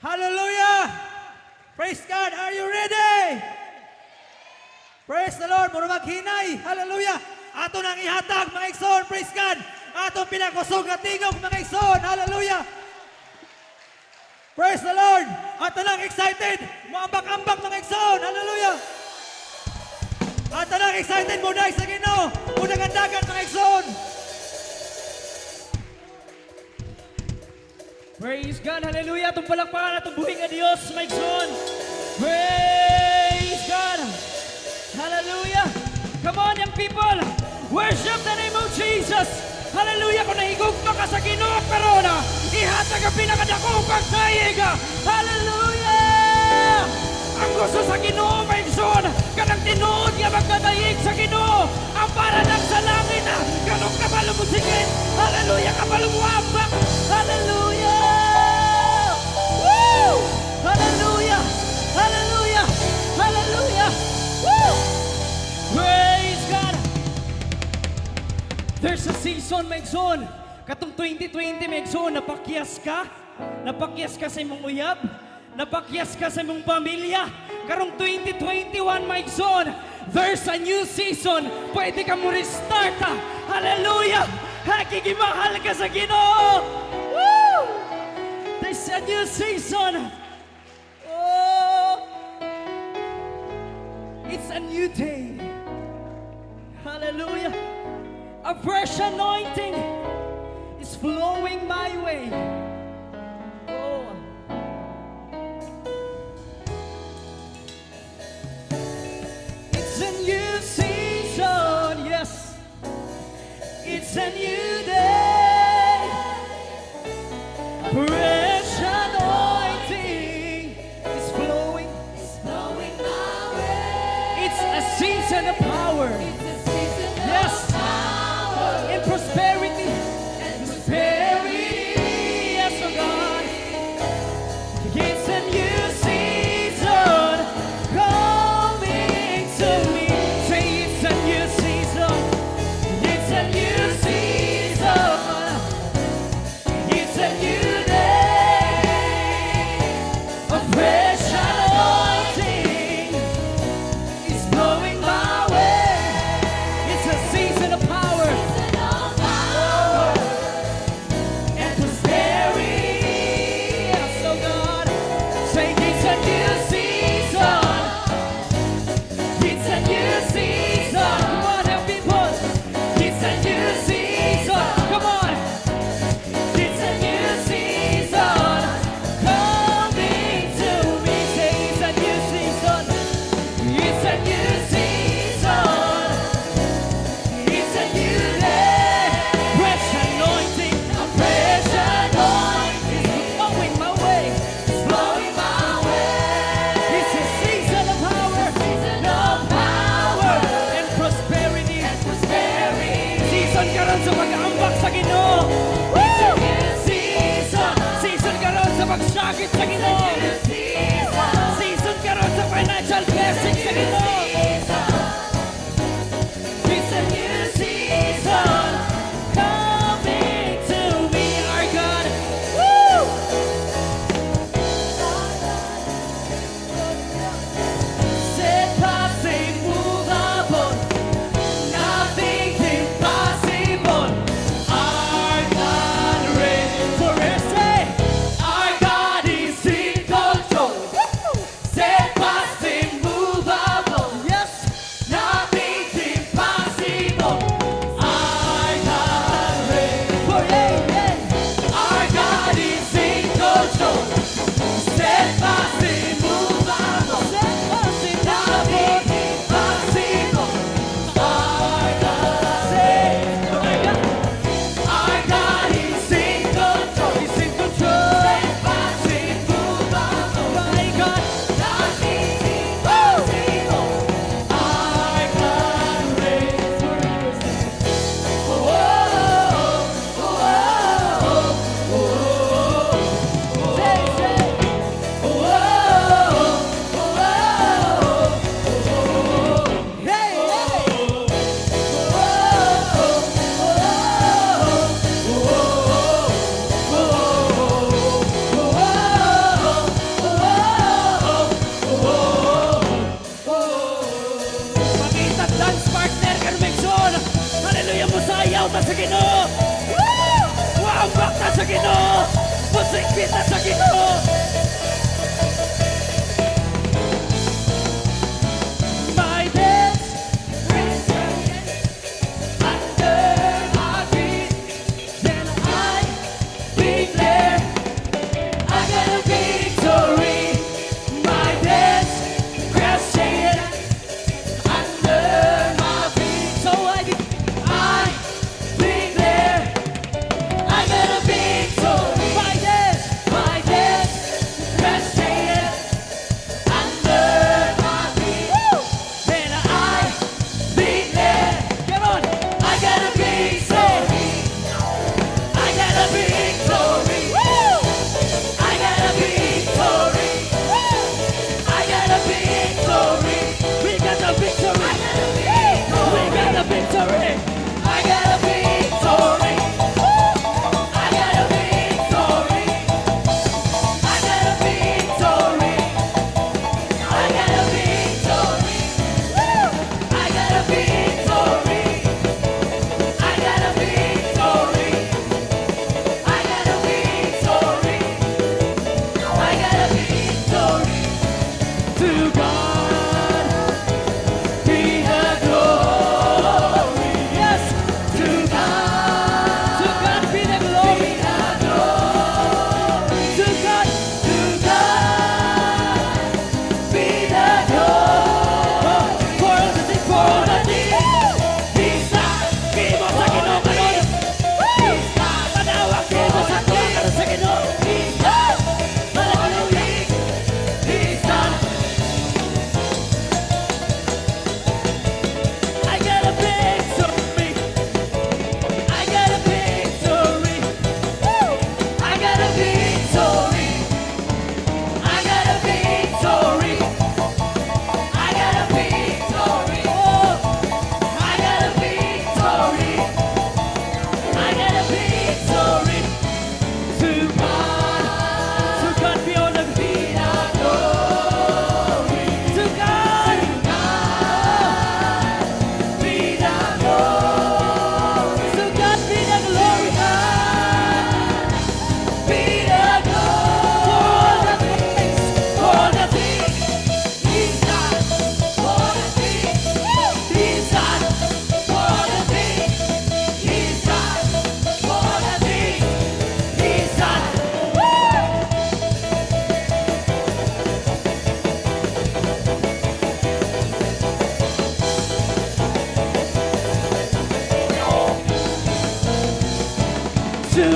Hallelujah! Praise God! Are you ready? Praise the Lord! Mura maghinay! Hallelujah! Ato nang ihatag, mga igsoon! Praise God! Atong pinakusog nga tingog, mga igsoon! Hallelujah! Praise the Lord! Ato nang excited! Muambak-ambak, mga igsoon! Hallelujah! Ato nang excited mo sa Ginoo! Mudagan-dagan, mga igsoon! Praise God, hallelujah. Atong palakpakan atong buhi nga Dios, mga igsoon. Praise God. Hallelujah. Come on, young people. Worship the name of Jesus. Hallelujah. Kung nahigugma ka sa Ginoo karon, ihatag ang pinakadakong pagdayeg. Hallelujah. Ang gusto sa Ginoo, mga igsoon, kanang tinuod nga magdadayeg sa Ginoo, ang para lang sa langit, kanong kabalo mo sikit. Hallelujah, kabalo mo ambak. Hallelujah. Woo! Hallelujah. Hallelujah. Hallelujah. Woo! Praise God. There's a season, mga igsoon. Katong 2020, mga igsoon, napakyas ka. Napakyas ka sa imong uyab. Napakyas ka sa imong pamilya. Karong 2021, mga igsoon, there's a new season. Pwede ka mo restart. Ah. Hallelujah! Hakigimahal ka sa Ginoo. Woo! There's a new season. Oh! It's a new day. Hallelujah. A fresh anointing is flowing my way. Oh. It's a new season, yes. It's a new day. Fresh anointing is flowing. It's flowing my way. It's a season of power. It's a season of power And prosperity. And Prosperity, yes, oh God. It's a new season coming to me. Say it's a new season. It's a new season. It's a new day. A fresh anointing is blowing my way. It's a season of power Season of power and prosperity. Yes, oh God. Say it's a new season. It's a new season. Come on, help people. It's a new season. Come on. It's a new season coming to me. Say it's a new season. It's a new season. It's a new day. Fresh anointing. A fresh anointing is flowing my way. It's flowing my way. It's a season of power. Season of power And prosperity. And prosperity. Season karon sa pag-ambak sa Ginoo. It's a new season. Season karon sa pagsakit sa Ginoo. New season. Season karon sa financial blessing sa Ginoo. Season. It's a new season coming to me, our God. Woo! Said passing movable, nothing impossible. Our God reigns forever. Say, our God is in control.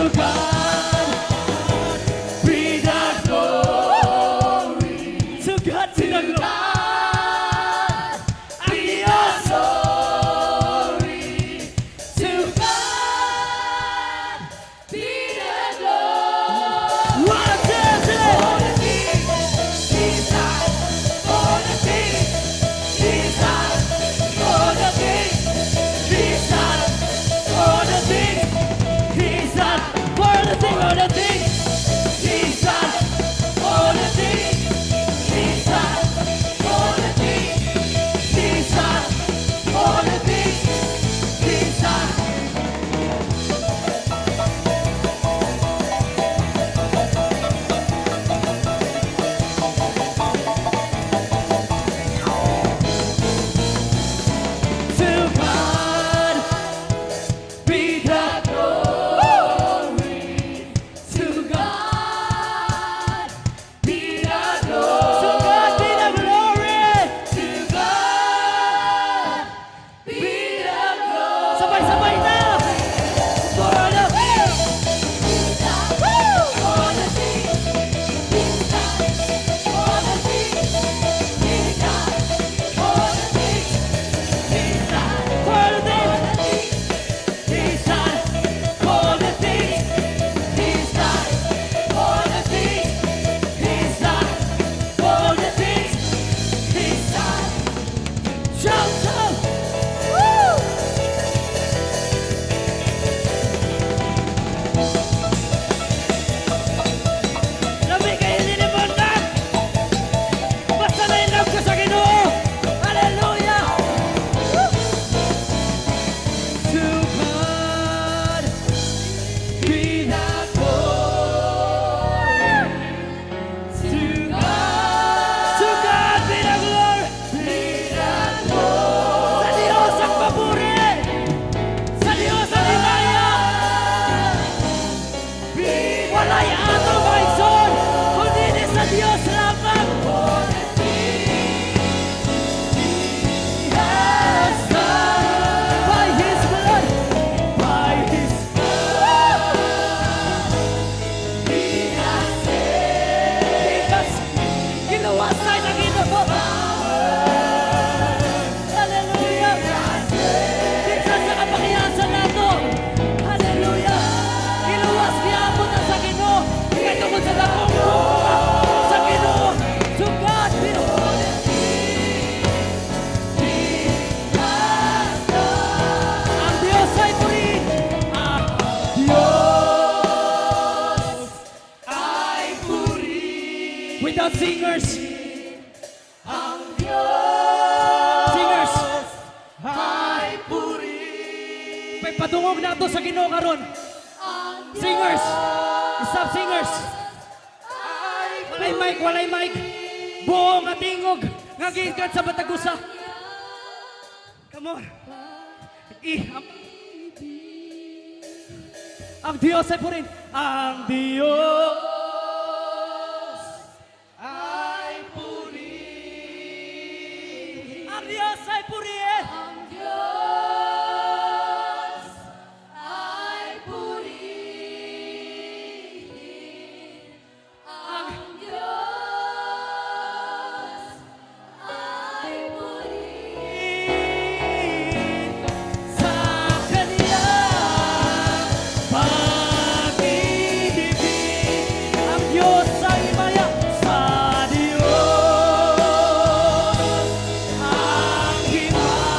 To God be the glory. To God be the glory. God Ang be the Diyos. Glory. To God be the glory. One, two, three. For the things He's done, for the things He's done, for the things He's done, for the things He's done, For the things He's done, for the things He's done, for the things He's done, for the things He's done. To God Be the glory, to God be the glory. To God be the glory. To God be the glory. Sabay-sabay na. For the For the things He's done, for the things He's done, for the things He's done, For the things He's done for the things He's done, for the things He's done, for the things He's done. Shout, shout. Woo! Lami kayo nilimundag! Basta na in love ko sa Ginoo! Hallelujah! Woo! To God be the glory. To God To God be the glory! Be the glory. Sa Diyos ang papuri! Sa Diyos ang himaya! Walay ato, mga igsoon, kundi ni sa Diyos lamang! For the things He has done. By His blood! By His blood, He has saved. Because giluwas tayo sa Ginoo! Hallelujah! Kinsa sa kapakiyasan nato! Hallelujah! Giluwas gihapon na sa Ginoo! Kay tungod sa dakong gugma sa Ginoo! To God be the glory! He has done. Ang Diyos ay purihin! Ang Diyos ay purihin. Without singers! Ang Diyos Singers! ay purihin. May padungog nato sa Ginoo karon. Singers! Stop, singers! Walay mic, walay mic. Buo nga tingog nga gikan sa matag usa. Come on. Ang Diyos ay purihin. Ang Diyos Ay purihin. Ang Diyos ay purihin. Ang Diyos ay purihin. Ang Diyos ay purihin. Sa kanyang pag-ibig. Ang Diyos ay maya sa Diyos. Ang himaya.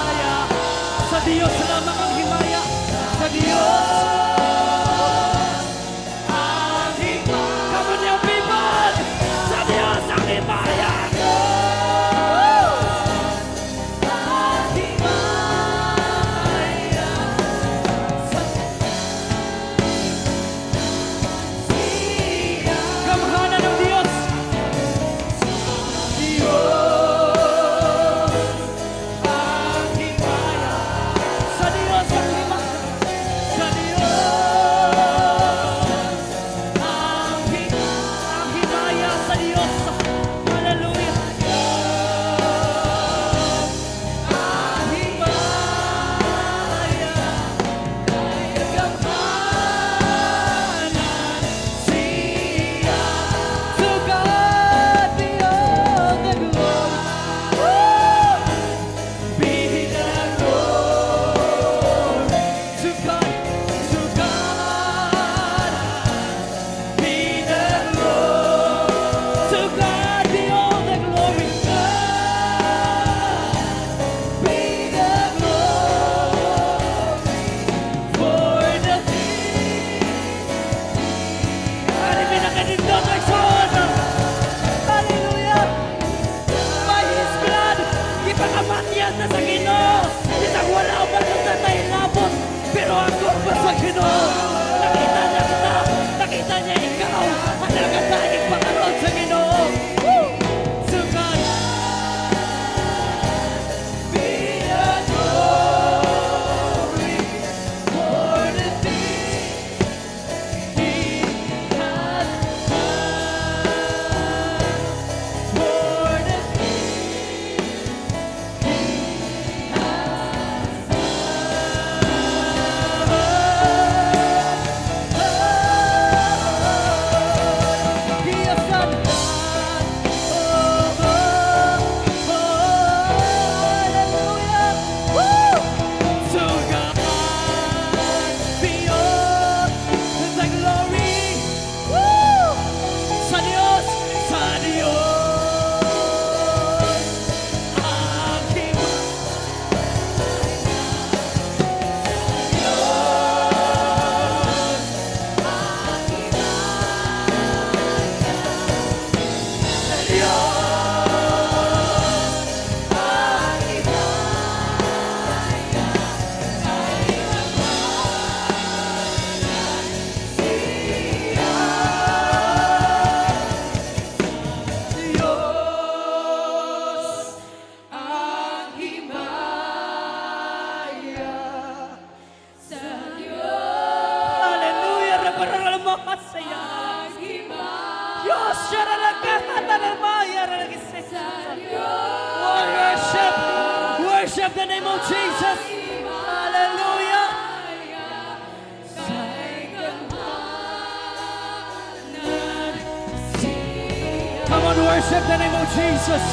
Worship the name of Jesus.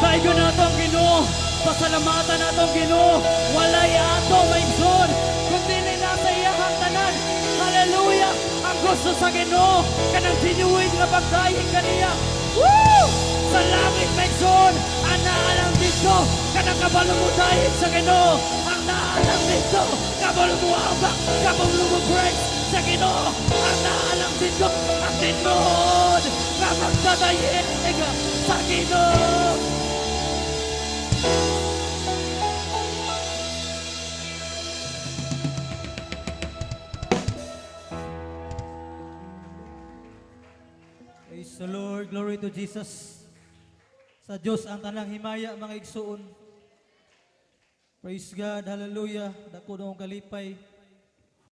Daygon nato ang Ginoo. Pasalamatan nato ang Ginoo. Walay ato, mga igsoon, kung dili na sa iyahang tanan. Hallelujah! Ang gusto sa Ginoo, kanang genuine nga pagdayeg kaniya. Woo! Sa langit, mga igsoon, ang naa lang didto, kanang kabalo mo dayeg sa Ginoo. Ang naa lang didto, kabalo mo ambak, kabalo mo praise sa Ginoo. Ang naa lang didto, ang tinuod nga magdadayeg sa Ginoo. Praise the Lord, glory to Jesus. Sa Diyos ang tanang himaya, mga igsuon. Praise God, hallelujah. Dako akong kalipay.